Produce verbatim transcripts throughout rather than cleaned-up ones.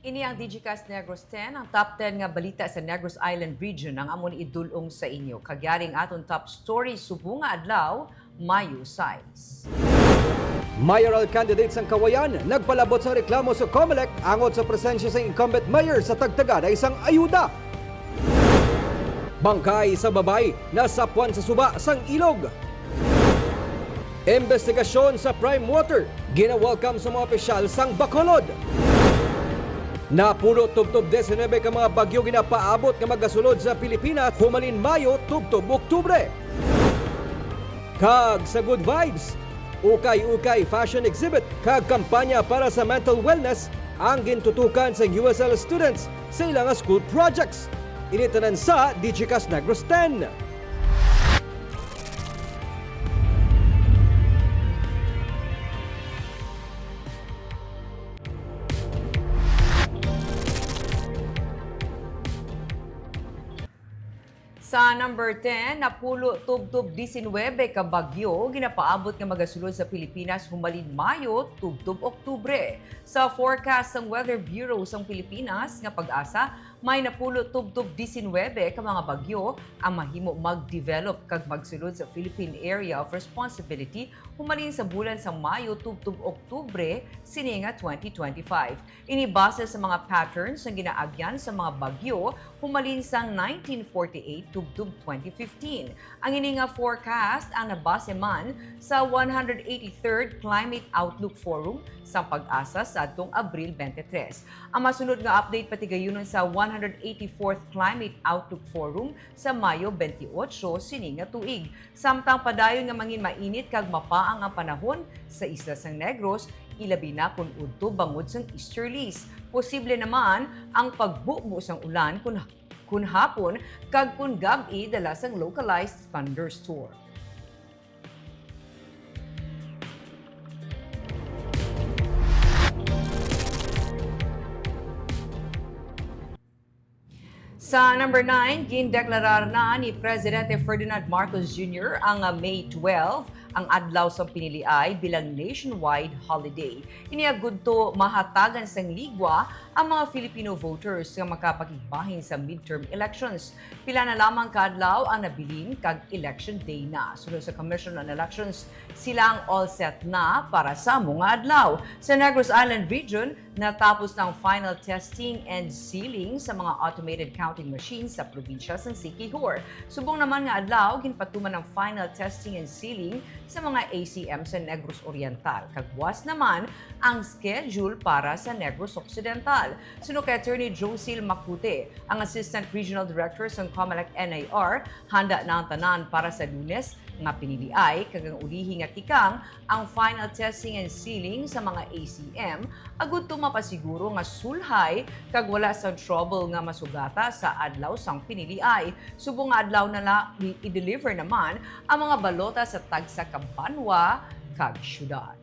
Ini ang Digicast Negros ten, ang top ten nga balita sa Negros Island Region ang amon idul-ong sa inyo. Kag yari ang aton top story subong nga adlaw, Mayo sais. Mayoral candidate sang Cauayan nagpalabot sang reklamo sa Comelec angot sa presensya sang incumbent mayor sa tagtaganay sang ayuda. Bangkay sa babay nasapwan sa suba sang ilog. Imbestigasyon sa Prime Water, gina-welcome sa mga opisyal sang Bacolod. Napulo tubtob diecinuebe ka mga bagyo ginapaabot nga magasulod sa Pilipinas humalin Mayo tubtob Oktubre. Kag sa Good Vibes, ukay-ukay fashion exhibit kag kampanya para sa mental wellness ang gintutukan sang U S L students sa ila nga school projects. Ini tanan sa Digicast Negros ten. Sa number ten, napulo tubtob diecinuebe ka bagyo ginapaabot nga magasulod sa Pilipinas humalin Mayo tubtob Oktubre. Sa forecast sang Weather Bureau sang Pilipinas nga PAGASA, may napulo tubtob diecinuebe ka mga bagyo ang mahimo mag-develop kag magsulod sa Philippine Area of Responsibility humalin sa bulan sa Mayo tubtob Oktubre sini nga twenty twenty-five. Ini base sa mga patterns nga ginaagyan sa mga bagyo humalin sa nineteen forty-eight tubtob twenty fifteen. Ang ini nga forecast ang nabase man sa one hundred eighty-third Climate Outlook Forum sang PAGASA sa adtong Abril twenty-three. Ang masunod nga update patigayunon sa one hundred eighty-fourth Climate Outlook Forum sa Mayo twenty-eight sini nga tuig. Samtang padayon nga mangin mainit kag mapaang ang panahon sa isla sang Negros, ilabi na kon udto bangod sang easterlies. Posible naman ang pagbubo sang ulan kon, kon hapon kag kon gab-i dala sang localized thunderstorm. Sa number nine, gindeklarar na ni Presidente Ferdinand Marcos Junior ang, ah, May twelve, ang Adlaw sang Piniliay, bilang nationwide holiday. Ini agudto mahatagan sang ligwa ang mga Filipino voters nga makapakigbahin sa midterm elections. Pila na lamang ka adlaw ang nabilin kag election day na. Suno sa Commission on Elections, sila ang all set na para sa amo nga adlaw. Sa Negros Island Region, natapos na ang final testing and sealing sa mga automated counting machines sa probinsya sang Siquijor. Subong naman nga adlaw, ginpatuman ang final testing and sealing sa mga A C M sa Negros Oriental, kag buas naman ang schedule para sa Negros Occidental. Suno kay Attorney Josil Macute, ang Assistant Regional Director sang Comelec N I R, handa na ang tanan para sa Lunes nga Piniliay, kag ang ulihi nga tikang ang final testing and sealing sa mga A C M, agud to mapasiguro nga sulhay kag wala sang trouble nga masugata sa adlaw sang Piniliay. Subong nga adlaw na la, i-, i-deliver naman ang mga balota sa tagsa ka banwa kag syudad.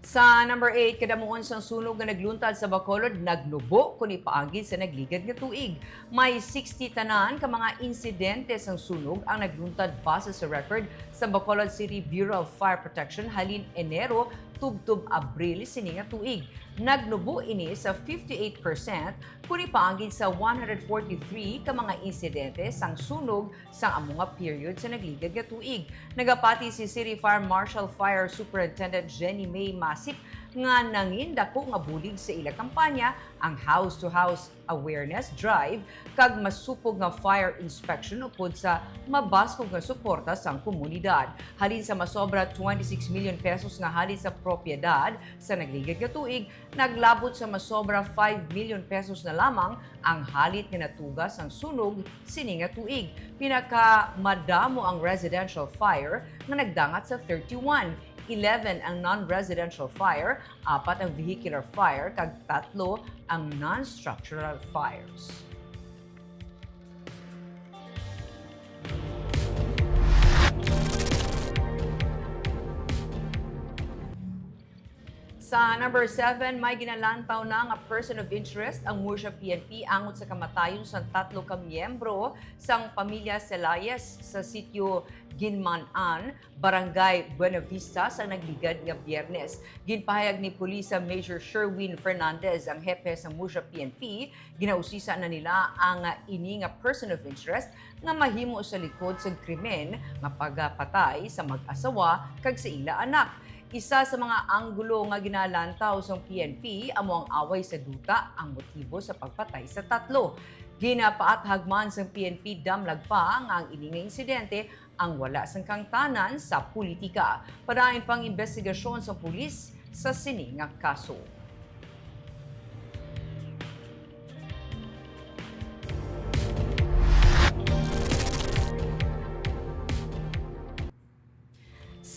Sa number eight, kadamuon sang sunog nga nagluntad sa Bacolod, nagnubo kon ipaagi sa nagligad nga tuig. May sixty tanan ka mga insidente sang sunog ang nagluntad base sa record sa Bacolod City Bureau of Fire Protection halin Enero tubtob Abril sini nga tuig. Nagnubo ini sa fifty-eight percent kon ipaagi sa one hundred forty-three ka mga insidente sang sunog sang amo nga period sa nagligad nga tuig. Nagapati si City Fire Marshal Fire Superintendent Jenny May Masip nga nangin dako nga bulig sa ila kampanya ang house-to-house awareness drive kag masupog nga fire inspection upod sa mabaskog nga suporta sang komunidad. Halin sa masobra twenty-six million pesos nga halit sa propiedad sa nagligad nga tuig, naglabot sa masobra five million pesos na lamang ang halit nga natuga sang sunog sini nga tuig. Pinakamadamo ang residential fire nga nagdangat sa thirty-one, eleven ang non-residential fire, apat ang vehicular fire, kag tatlo ang non-structural fires. Sa number seven, may ginalantaw na nga person of interest ang Murcia P N P angot sa kamatayon sang tatlo ka miyembro sang pamilya Celayes sa sitio Ginman-an, Barangay Buenavista, sa nagligad nga Biyernes. Ginpahayag ni Pulisa Major Sherwin Fernandez, ang hepe sa Murcia P N P, ginausisa na nila ang ini nga person of interest nga mahimo sa likod sang krimen nga pagpatay sa mag-asawa kag sa ila anak. Isa sa mga anggulo nga ginalantaw sang P N P amo ang away sa duta ang motibo sa pagpatay sa tatlo. Ginapaathag man sang P N P damlag pa nga ang ini nga insidente ang wala sang kahangtanan sa politika. Padayon pang imbestigasyon sang pulis sa sini nga kaso.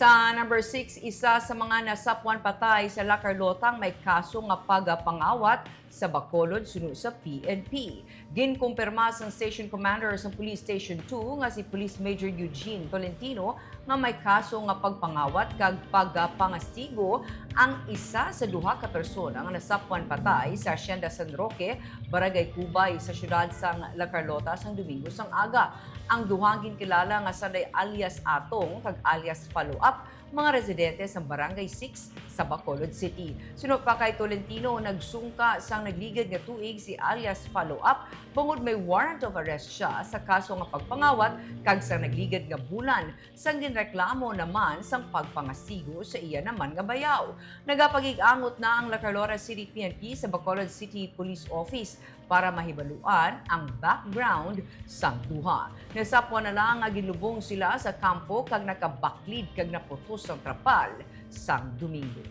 Sa number six, isa sa mga nasapwan patay sa La Carlota ang may kaso nga pagpangawat sa Bacolod suno sa P N P. Ginkumpirma sang Station Commander sang Police Station two nga si Police Major Eugene Tolentino nga may kaso nga pagpangawat kag pagpangastigo ang isa sa duha ka persona nga nasapwan patay sa Hacienda San Roque, Barangay Cubay, sa siyudad sang La Carlota sang Domingo sang aga. Ang duha ginkilala nga sanday alias Atong kag alias Follow Up, mga residente sa Barangay six sa Bacolod City. Suno pa kay Tolentino, nagsungka sang nagligad nga tuig si alias Follow Up bangod may warrant of arrest siya sa kaso nga pagpangawat, kag sa nagligad nga bulan sang ginreklamo naman sang pagpangastigo sa iya naman nga bayaw. Nagapakig-angot na ang La Carlota City P N P sa Bacolod City Police Office para mahibaluan ang background sang duha. Nasapwan na lang nga ginlubong sila sa kampo kag nakabaklid kag naputos ang trapal sang Domingo.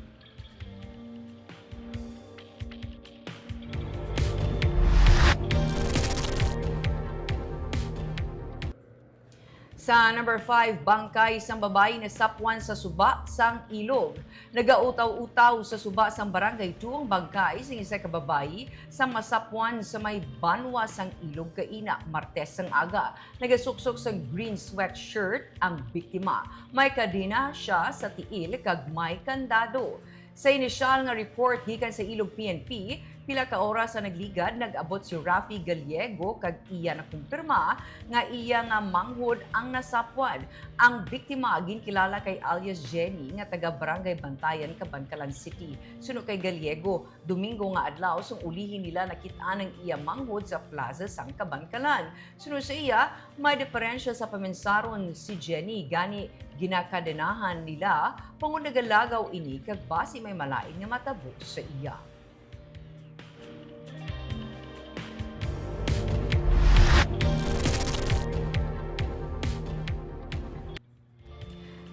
Sa number five, bangkay sang babayi nasapwan sa suba sang ilog. Nagautaw-utaw sa suba sang Barangay two ang bangkay sang isa ka babayi sang masapwan sa may banwa sang ilog kaina, Martes sang aga. Nagasuksok sang green sweatshirt ang biktima. May kadena siya sa tiil kag may kandado. Sa inisyal nga report gikan sa Ilog P N P, pila ka oras ang nagligad, nag-abot si Rafi Gallego kag iya nakumpirma nga iya nga manghod ang nasapwan. Ang biktima ginkilala kay alias Jenny nga taga Barangay Bantayan, Kabankalan City. Suno kay Gallego, Domingo nga adlaw sang ulihi nila nakit-an ang iya manghod sa plaza sang Kabankalan. Suno sa iya, may diferensya sa paminsaron si Jenny, gani ginakadenahan nila bangod nagalagaw ini kag basi may malain nga matabo sa iya.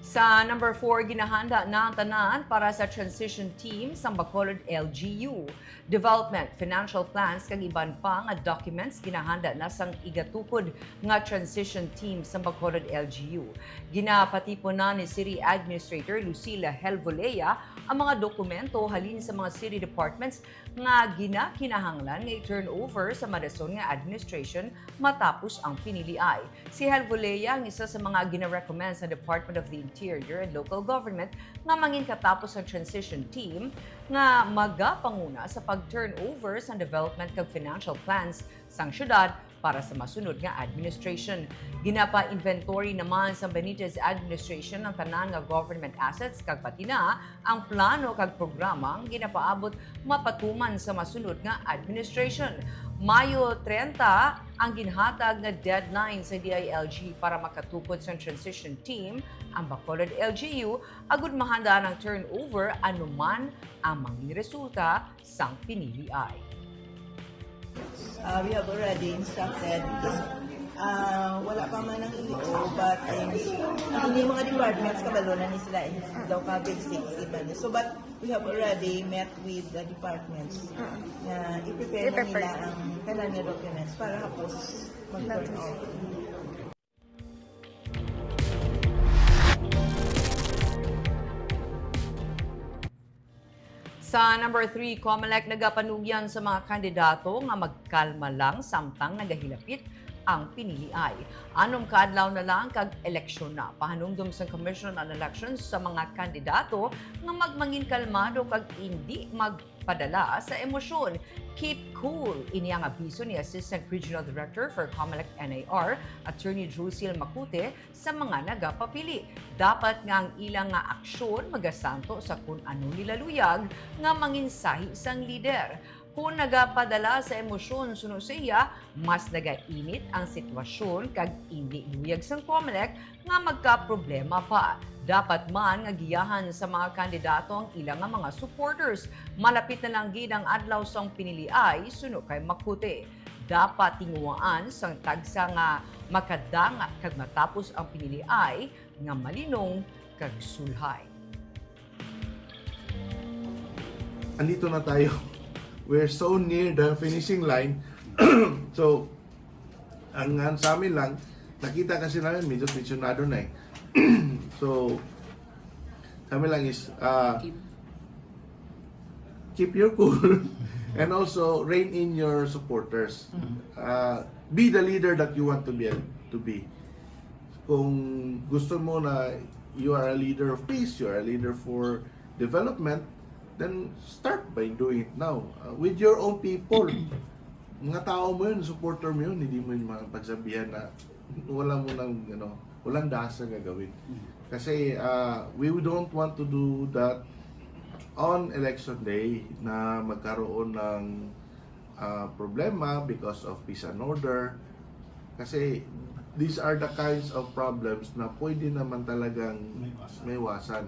Sa number four, ginahanda na ang tanan para sa transition team sang Bacolod L G U. Development, financial plans, kag iban pa nga documents ginahanda na sang igatukod nga transition team sang Bacolod L G U. Ginapatipon na ni City Administrator Lucila Helvolea ang mga dokumento halin sa mga city departments nga ginakinahanglan nga i-turnover sa madason nga administration matapos ang piniliay. Si Helvolea ang isa sa mga gina-recommend sa Department of the Interior and Local Government nga mangin katapos ang transition team nga magapanguna sa pag-turnover sang development kag financial plans sang syudad para sa masunod nga administration. Ginapa-inventory naman sa Benitez administration ang tanan nga government assets kag pati na ang plano kag programa ang ginapaabot mapatuman sa masunod nga administration. Mayo treinta ang ginhatag nga deadline sa D I L G para makatukod sang transition team ang Bacolod L G U agud mahandaan ang turnover anuman ang mangin resulta sang piniliay. Uh, we have already instructed this. Uh, wala pa man ang E O, but um, hindi mga departments, kabalo na ni sila eh. Daw ka basics, iba niya. So, but we have already met with the departments na i-prepare na nila ang tanan nga documents para hapos mag-turn over. Sa number three, Comelec nagapanugyan sa mga kandidato nga magkalma lang samtang nagahilapit ang piniliay. Anom ka adlaw na lang kag eleksyon na. Pahanumdom sang Commission on Elections sa mga kandidato nga magmangin kalmado kag indi magpadala sa emosyon. Keep cool, ini ang abiso ni Assistant Regional Director for Comelec N I R, Attorney Drusil Macute, sa mga nagapapili. Dapat nga ang ila nga aksyon magasanto sa kun ano nila luyag nga manginsahi sang lider. Kon nagapadala sa emosyon suno sa iya, mas nagainit ang sitwasyon kag indi luyag sang Comelec nga magkaproblema pa. Dapat man nga giyahan sa mga kandidato ang ila nga mga supporters. Malapit na lang gid ang adlaw sang piniliay suno kay Macute. Dapat tinguhaan sang tagsa nga makadanga kag matapos ang piniliay nga malinong kag sulhay. Andito na tayo. We're so near the finishing line. So, ang, ang sa amin lang, nakita kasi namin medyo tensyonado na eh. So, sa amin lang is, uh, keep your cool and also rein in your supporters. Uh, be the leader that you want to be. To be. Kung gusto mo na you are a leader of peace, you are a leader for development, then start by doing it now. Uh, with your own people. Mga tao mo yun, supporter mo yun, hindi mo yun mga pagsabihan na wala mo nang, ano, walang dasa gagawin. Kasi uh, we don't want to do that on election day na magkaroon ng uh, problema because of peace and order. Kasi these are the kinds of problems na pwede naman talagang maiwasan.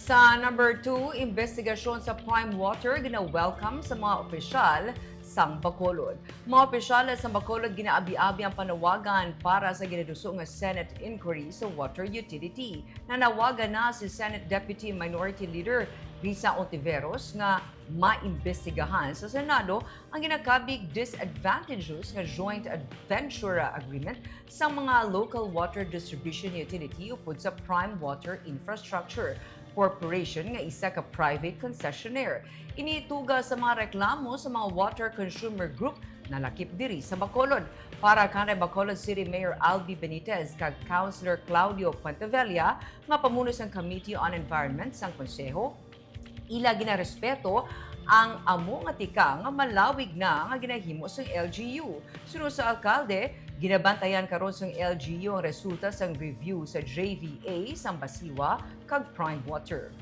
Sa number two, investigasyon sa Prime Water gina-welcome sa mga opisyal sang Bacolod. Mga opisyal sa Bacolod ginaabi-abi ang panawagan para sa ginaduso nga Senate inquiry sa water utility. Nanawagan na si Senate Deputy Minority Leader Risa Ontiveros nga maimbestigahan sa Senado ang ginakabig disadvantageous nga joint venture agreement sa mga local water distribution utility upod sa Prime Water Infrastructure Corporation nga isa ka private concessionaire. Ini tuga sa mga reklamo sa mga water consumer group nalakip diri sa Bacolod. Para kanay Bacolod City Mayor Albi Benitez kag Councilor Claudio Puentevella nga pamuno sang Committee on Environment sang Konseho, ila ginarespeto ang amo nga tikang nga malawig na nga ginahimo sang L G U. Suno sa alkalde, ginabantayan karon sang L G U ang resulta sang review sa J V A sang Basiwa kag Prime Water.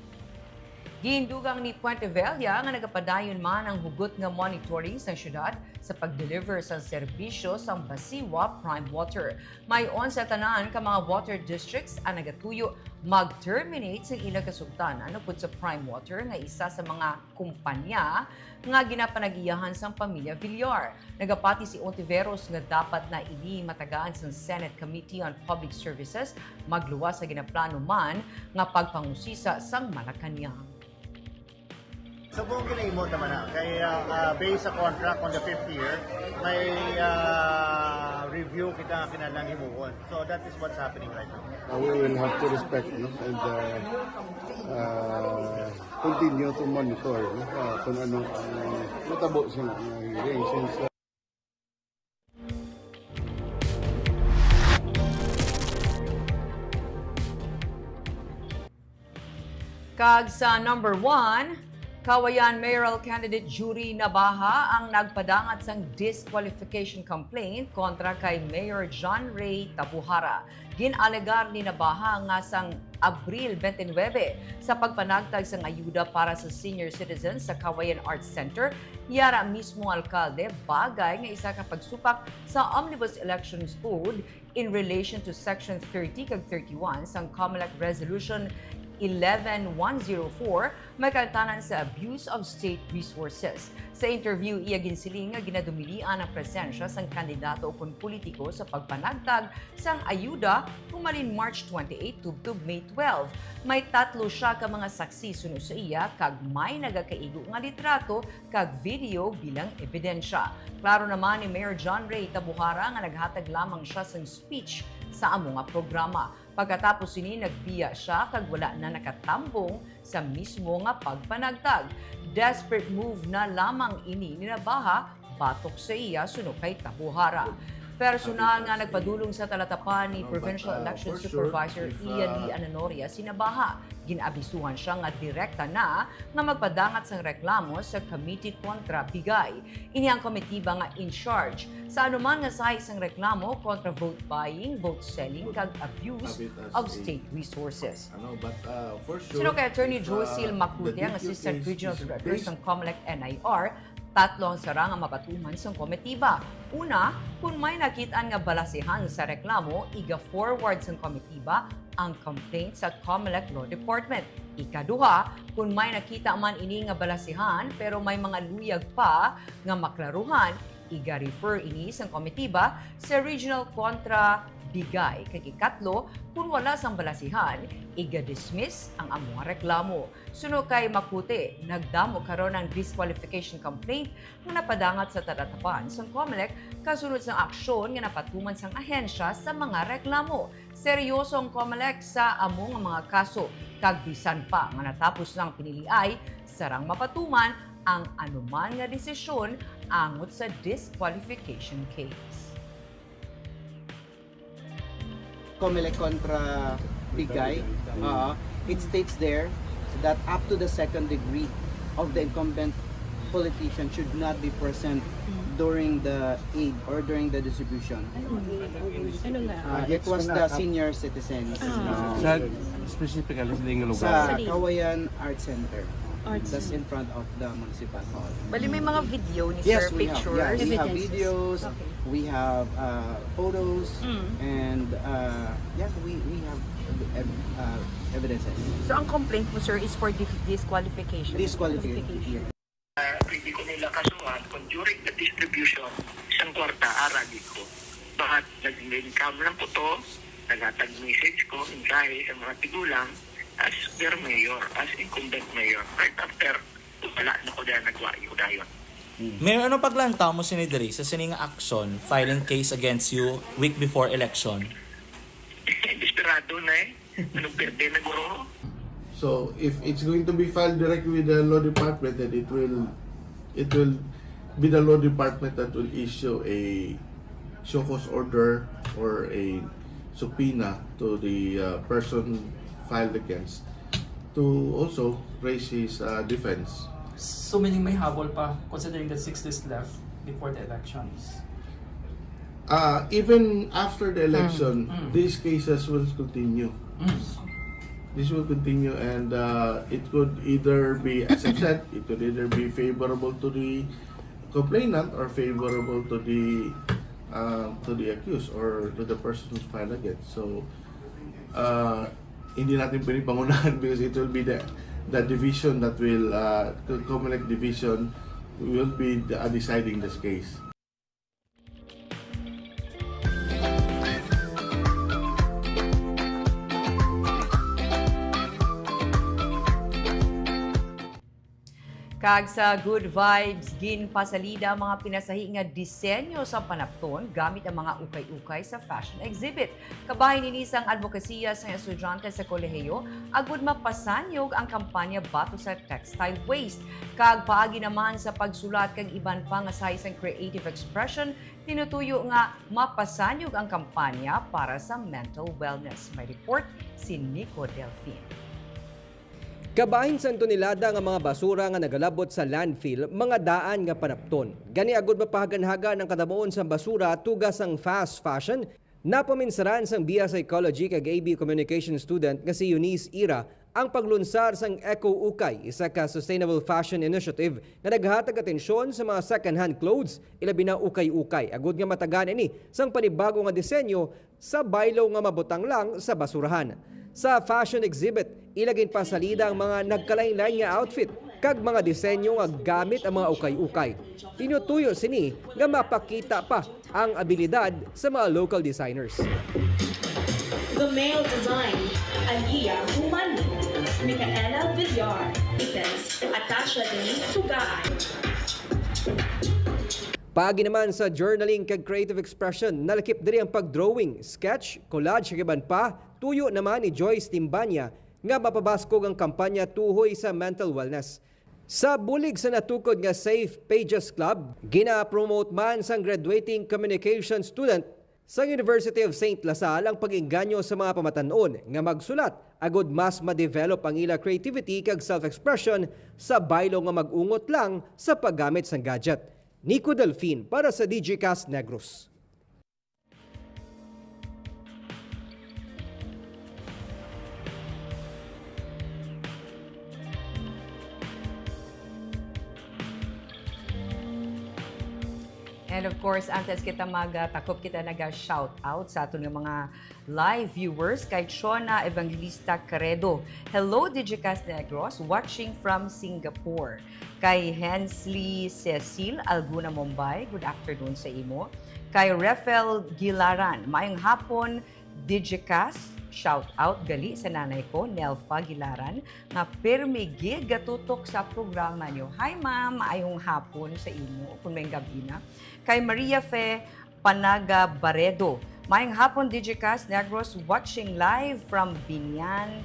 Gindugang ni Puentevella nga nagapadayon man ang hugot nga monitoring sang syudad sa pag-deliver sang serbisyo sang Basiwa Prime Water. May onse tanan ka mga water districts ang nagatuyo mag-terminate sa ilang kasugtanan upod sa Prime Water nga isa sa mga kumpanya nga ginapanag-iyahan sang pamilya Villar. Nagapati si Ontiveros nga dapat na ini matagaan sang Senate Committee on Public Services magluwas sa ginaplano man nga pagpangusisa sang Malacañang. Subong ginahimo naman na kay uh, uh, based sa contract on the fifth year, may uh, review kita kinahanglan himuon. So that is what's happening right now. Uh, we will have to respect, no? And uh, uh, continue to monitor, no? Uh, kung ano ang matabo sa mga hearing since uh, Kag sa number one, Cauayan Mayoral Candidate Jury Nabaha ang nagpadangat sang disqualification complaint kontra kay Mayor John Ray Tabuhara. Gin-alegar ni Nabaha nga sang Abril twenty-nine, sa pagpanagtag sang ayuda para sa senior citizens sa Cauayan Arts Center, yara mismo alkalde, bagay nga isa ka pagsupak sa Omnibus Elections Code in relation to Section thirty kag thirty-one sang Comelec Resolution eleven one zero four, may kaangtanan sa abuse of state resources. Sa interview, iya ginsiling nga ginadumilian ang presensya sang kandidato ukon politiko sa pagpanagtag sang ayuda humalin March twenty-eight tubtob May twelve. May tatlo sia ka mga saksi suno sa iya kag may nagakaigo nga litrato kag video bilang ebidensya. Klaro naman ni Mayor John Ray Tabuhara nga naghatag lamang sia sang speech sa amo nga programa. Pagkatapos sini, nagbiya sia kag wala na nakatambong sa mismo nga pagpanagtag. Desperate move na lamang ini ni Nabaha batok sa iya suno kay Tabuhara. Personal nga nagpadulong sa talatapan ni Provincial Election Supervisor Ian Lee Ananoria si Nabaha. Gin-abisuhan siya nga direkta na nga magpadangat sang reklamo sa Committee kontra Bigay. Ini ang komitiba nga in charge sa anuman nga sahi sang reklamo kontra vote buying, vote selling, kag abuse of state resources. Suno kay Attorney Joyce Macute, ang Assistant Regional Director sang Comelec N I R, tatlo ang sara nga mapatuman sang komitiba. Una, kon may nakit-an nga balasihan sa reklamo, iga-forward sang komitiba ang complaint sa Comelec Law Department. Ikaduha, kon may nakita man ini nga balasihan pero may mga luyag pa nga maklaruhan, iga-refer ini sang komitiba sa Regional kontra Bigay. Kag ikatlo, kon wala sang balasihan, iga-dismiss ang amo nga reklamo. Suno kay Macute, nagdamo karon ang disqualification complaint nga napadangat sa talatapan sang Comelec kasunod sang aksyon nga napatuman sang ahensya sa mga reklamo. Seryoso ang Comelec sa amo nga mga kaso, kag bisan pa nga natapos na ang piniliay, sarang mapatuman ang anuman nga desisyon angot sa disqualification case. Comelec kontra Bigay, uh, it states there that up to the second degree of the incumbent politician should not be present during the aid or during the distribution. Ano nga? Uh, it was the senior citizens Ah. Sa specifically sa nga sa lugar. Kawayan Art Center. Art That's Center. In front of the municipal hall. Bali, may mga video ni Yes, sir, we have. Yeah, pictures. we have Evidence. videos, Okay. we have uh, photos, Mm. and uh, yeah, we we have ev- ev- uh, evidences. So, ang complaint mo, sir, is for di- disqualification? Disqualification. Ah, pwede ko nila kasuhan kung during the distribution sang kwarta, ara gid ko. But nag-income lang ko to, naghatag message ko, mensahe sa mga tigulang as their mayor, as incumbent mayor. Right after, wala na ko dyan, nagwayo dayon. Mayor, ano paglantaw mo sini diri sa sini nga aksyon, filing case against you week before election? Desperado na eh. Anong perde na guro? So if it's going to be filed directly with the law department, then it will it will be the law department that will issue a show cause order or a subpoena to the uh, person filed against to also raise his uh, defense. So meaning may habol pa considering that six days left before the elections. Uh, even after the election, Mm, mm. These cases will continue. Mm. This will continue, and uh, it could either be, as I've said, it could either be favorable to the complainant or favorable to the uh, to the accused or to the person who's filed against. So, uh, hindi natin pwedeng pangunahan because it will be the the division that will uh, the Comelec division will be the, uh, deciding this case. Kag sa Good Vibes, ginpasalida ang mga pinasahi nga disenyo sa panapton gamit ang mga ukay-ukay sa fashion exhibit. Kabahin ini sang advokasya sang estudyante sa kolehiyo agud mapasanyog ang kampanya batok sa textile waste. Kag paagi naman sa pagsulat kag iban pa nga sahi sang creative expression, tinutuyo nga mapasanyog ang kampanya para sa mental wellness. May report si Nico Delfin. Kabahin sang tonelada nga mga basura nga nagalabot sa landfill, mga daan nga panapton. Gani agud mapahaganhagan ang kadamuon sang basura tuga sang fast fashion, napaminsaran sang B S Psychology kag A B Communication student nga si Eunice Ira ang paglunsar sang Eco Ukay, isa ka sustainable fashion initiative nga naghatag atensyon sa mga second-hand clothes, ilabi na ukay-ukay, agud nga matagaan ini sang panibago nga disenyo sa baylo nga mabutang lang sa basurahan. Sa fashion exhibit, ila ginpasalida ang mga nagkalainlain nga outfit kag mga disenyo nga gamit ang mga ukay-ukay. Tinutuyo sini nga mapakita pa ang abilidad sa mga local designers. The male design, Alia Humani, Micaela Villar, Ipes, Atasha Denise Tugaan. Paagi naman sa journaling kag creative expression, nalakip diri ang pag-drawing, sketch, collage, kag iban pa. Tuyo naman ni Joyce Timbanya nga mapabaskog ang kampanya tuhoy sa mental wellness. Sa bulig sa natukod nga Safe Pages Club, gina-promote man sang graduating communication student sang University of Saint La Salle ang pag-inganyo sa mga pamatan-on nga magsulat agud mas ma-develop ang ila creativity kag self-expression sa baylo nga mag-ungot lang sa paggamit sang gadget. Nico Delfin para sa Digicast Negros. And of course, antes kita magtakop, kita naga-shout out sa aton nga mga live viewers, kay Chona Evangelista Credo. "Hello, Digicast Negros, watching from Singapore." Kay Hensley Cecil Alguna Mumbai, "Good afternoon sa imo." Kay Rafael Gilaran, "Maayong hapon, Digicast. Shout out gali sa nanay ko, Nelfa Gilaran, nga pirmi gid gatutok sa programa niyo." Hi, ma'am. Maayong hapon sa imo, kung may gabi na. Kay Maria Fe Panaga Baredo, "Maayong hapon, Digicast Negros, watching live from Binian,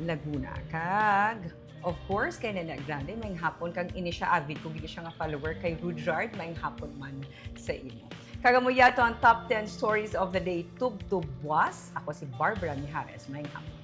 Laguna." Kag, of course, kay Nene Grande, "Maayong hapon." Kag ini siya, avid ko gid siya nga follower, kay Rudyard, "Maayong hapon man sa imo." Kag amo yato ang top ten stories of the day, tubtob buwas. Ako si Barbara Mijares. Maayong hapon.